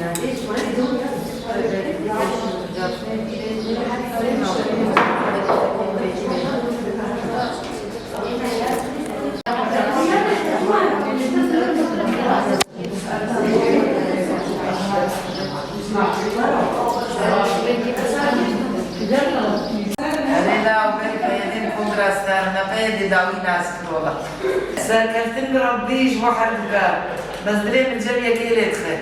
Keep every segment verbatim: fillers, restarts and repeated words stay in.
Erê la, ber peyedên kongra sternepeyê dê dawî nas kirola. Serkeftin bi Rebbî ji bo her du ka. Bes dilê min cem yekê lê dixe.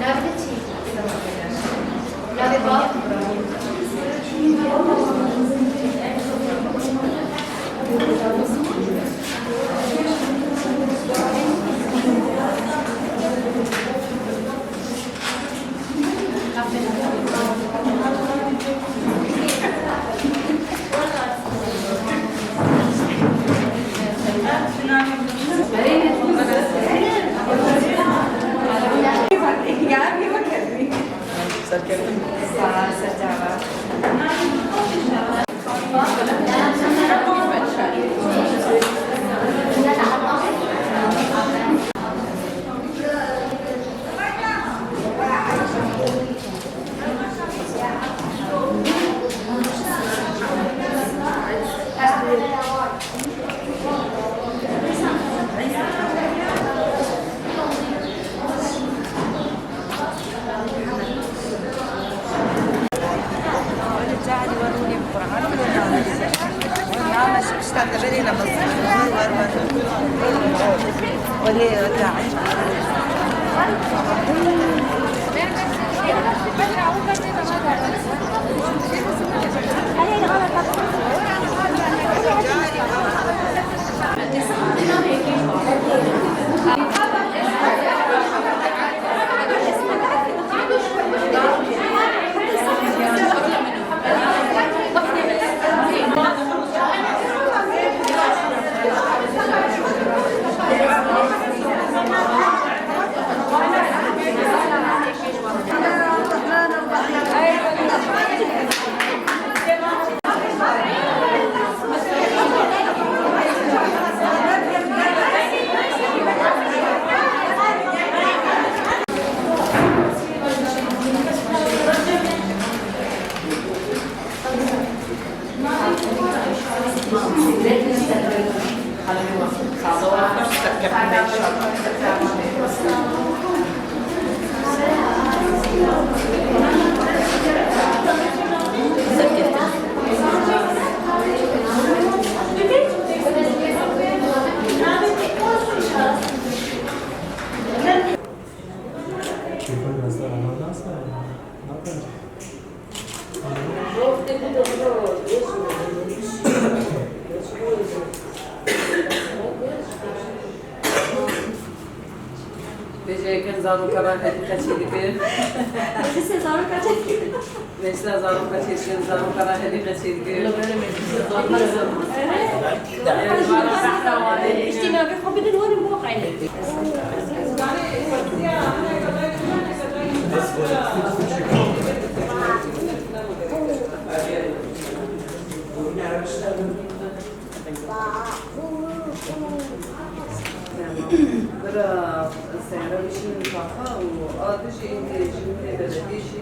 Navê te çi? Navê bav? Zaroka ra herî qeçê dike. Meclisa zaroka çêdikin, zaroka ra herî qeçê dike. Îştî navê xwe bidin, werin bo qeynê. Bira seyara bişînin taxa û a dijî êndî ji min ê belediyê jî.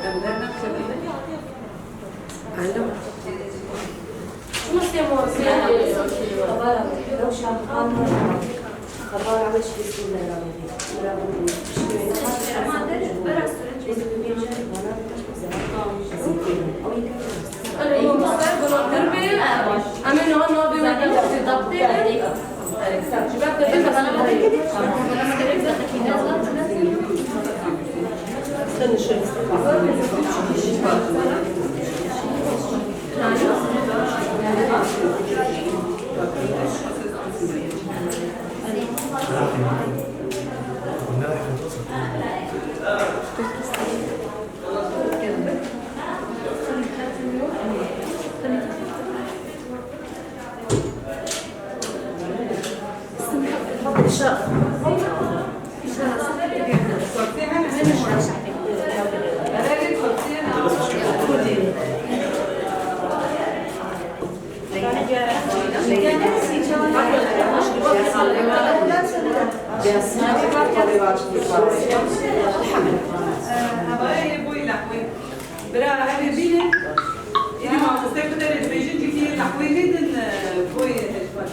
Em dernexşenin. Alo. Em ê niha navê wê de dabtê de. Bira, ev ê bînin. Êdî mamoste ku derê dibêjin, cîkî yê lehwê lê din, e, boyê hejmar.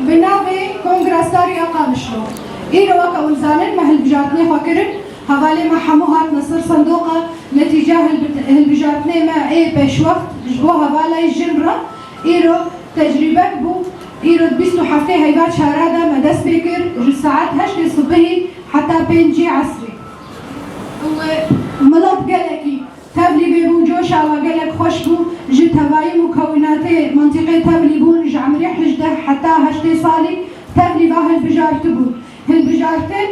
Bi navê Kongra Star ya Qamişlo. Îro weke hûn zanin me hilbijartinê xwe kirin, hevalê me hemû hatine ser sendoqa, netîca hilbit-, hilbijartinê me ê pêşwext ji bo hevalê jin re îro tecrîbek bû. Îro di bîst û heftê heyva çara de me dest pê kir, ji saet heştê sibihî heta pêncî esrê. Û milet gelekî Tevlî vê bû, coşa we gelek xweş bû. Ji tevayî mukewinatê mintîqê tevlî bûn, ji emrê hejdeh heta heştê salî tevlî ve hilbijartibûn. Hilbijartin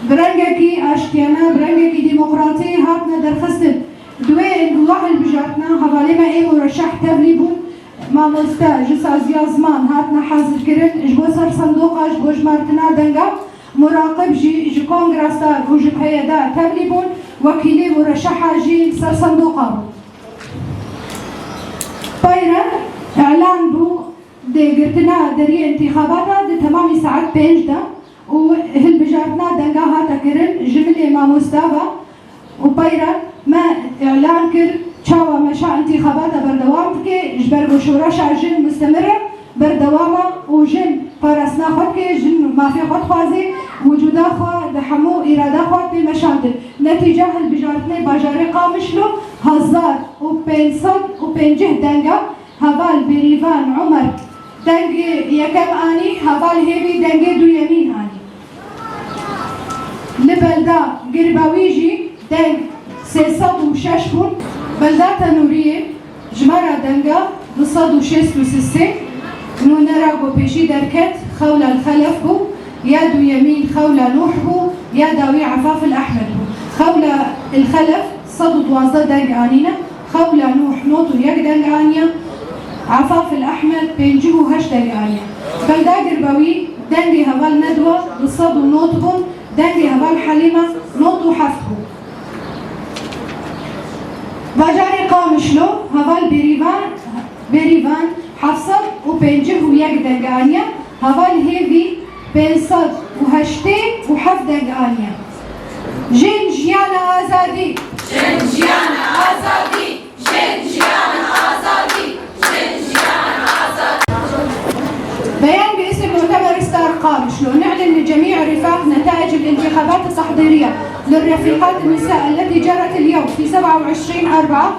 bi rengekî aştiyane, bi rengekî demokratî hatine derxistin. Di wê, di we hilbijartina hevalê me ê mureşeh tevlî bûn. Mamoste ji saziya ziman hatine hazirkirin, ji bo ser sendoqa, ji bo jimartina denga. Muraqib jî ji Kongra Star û ji P Y D tevlî bûn, wekîlê mureşeha jî ser sendoqa bû. Peyre îlan bû, dê girtina deriyê întîxabata di temamî saet pênc de û hilbijartina denga hate kirin ji milê mamosta ve. Û peyre me îlan kir, çawa meşa întîxabata berdewam dike, ji ber ku şoreşa jin mustemir e, berdewam e û jin parastina xwe dike, jin mafê xwe dixwaze, wicûda xwe di hemû îrada xwe tê meşandin. Netîca hilbijartinê bajarê Qamişlo hezar û pênc sed û pêncî denga, heval Bêrîvan Omer dengê yekem anî, heval Hêvî dengê duyemîn anî. Li belda Girbawî jî deng sê sed û şeş bûn. Belda Tenûriyê jimara denga du sed û şêst û sê, nûnera ku pêşî derket, Xewla El Xelef bû, ya duyemîn Xewla Nûh bû, ya dawî Efaf El Ehmed bû. Xewla El Xelef sed û duwazdeh deng anîne, Xewla Nûh nod û yek deng aniye, Efaf El Ehmed pêncî û heşt deng aniye. Belda Girbawî Dengê heval Nedwa li sed û nod bûn, dengê heval Helîme nod û heft bû. Bajarê Qamişlo heval Bêrîvan, Bêrîvan heft sed û pêncî û yek deng aniye, heval Hêvî pênc sed û heştê û heft deng aniye. Jin jiyana azadî! Jin jiyana azadî! Jin jiyana azadî! Jin jiyana azadî! بيان باسم مؤتمر ستار قامشلو. نعلن لجميع الرفاق نتائج الانتخابات التحضيرية للرفيقات النساء التي جرت اليوم في سبعة وعشرين أربعة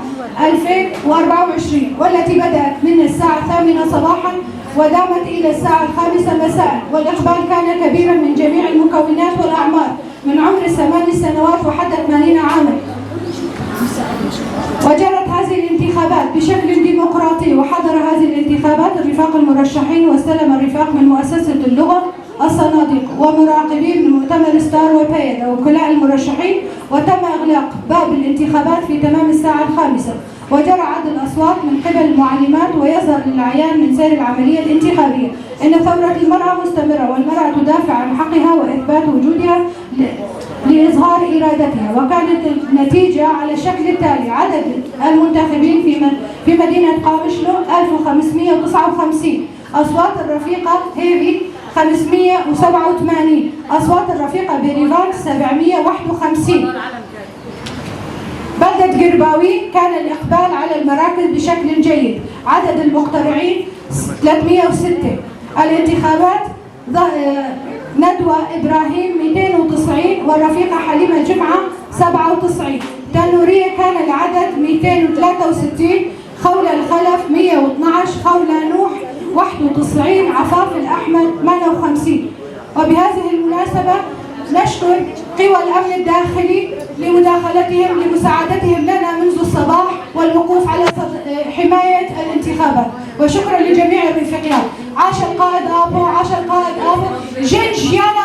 ألفين وأربعة وعشرين، والتي بدأت من الساعة الثامنة صباحا ودامت إلى الساعة الخامسة مساء، والإقبال كان كبيرا من جميع المكونات والأعمار، من عمر ثماني سنوات وحتى ثمانين عاما. وجرت هذه الانتخابات بشكل ديمقراطي، وحضر هذه الانتخابات الرفاق المرشحين، واستلم الرفاق من مؤسسة اللغة الصناديق ومراقبين من مؤتمر ستار وبيدا وكلاء المرشحين، وتم إغلاق باب الانتخابات في تمام الساعة الخامسة، وجرى عد الأصوات من قبل المعلمات، ويظهر للعيان من سير العملية الانتخابية أن ثورة المرأة مستمرة، والمرأة تدافع عن حقها وإثبات وجودها ل-، لإظهار إرادتها. وكانت النتيجة على الشكل التالي: عدد المنتخبين في م-، في مدينة قامشلو ألف وخمسمية وتسعة وخمسين، أصوات الرفيقة هيفي خمسمية وسبعة وثمانين، أصوات الرفيقة بيريفان سبعمية وواحد وخمسين. بلدة قرباوي كان الإقبال على المراكز بشكل جيد، عدد المقترعين ثلاثمية وستة. الانتخابات ظ-، آه، ندوة إبراهيم ميتين وتسعين والرفيقة حليمة جمعة سبعة وتسعين. تنورية كان العدد ميتين وتلاتة وستين، خولة الخلف مية واثناعش، خولة نوح واحد وتسعين، عفاف الأحمد ثمانية وخمسين. وبهذه المناسبة نشكر قوى الأمن الداخلي لمداخلتهم، لمساعدتهم لنا منذ الصباح والوقوف على صد-، حماية الانتخابات. وشكرا لجميع الرفقات. عاش القائد آبو، عاش القائد آبو. جن جيانا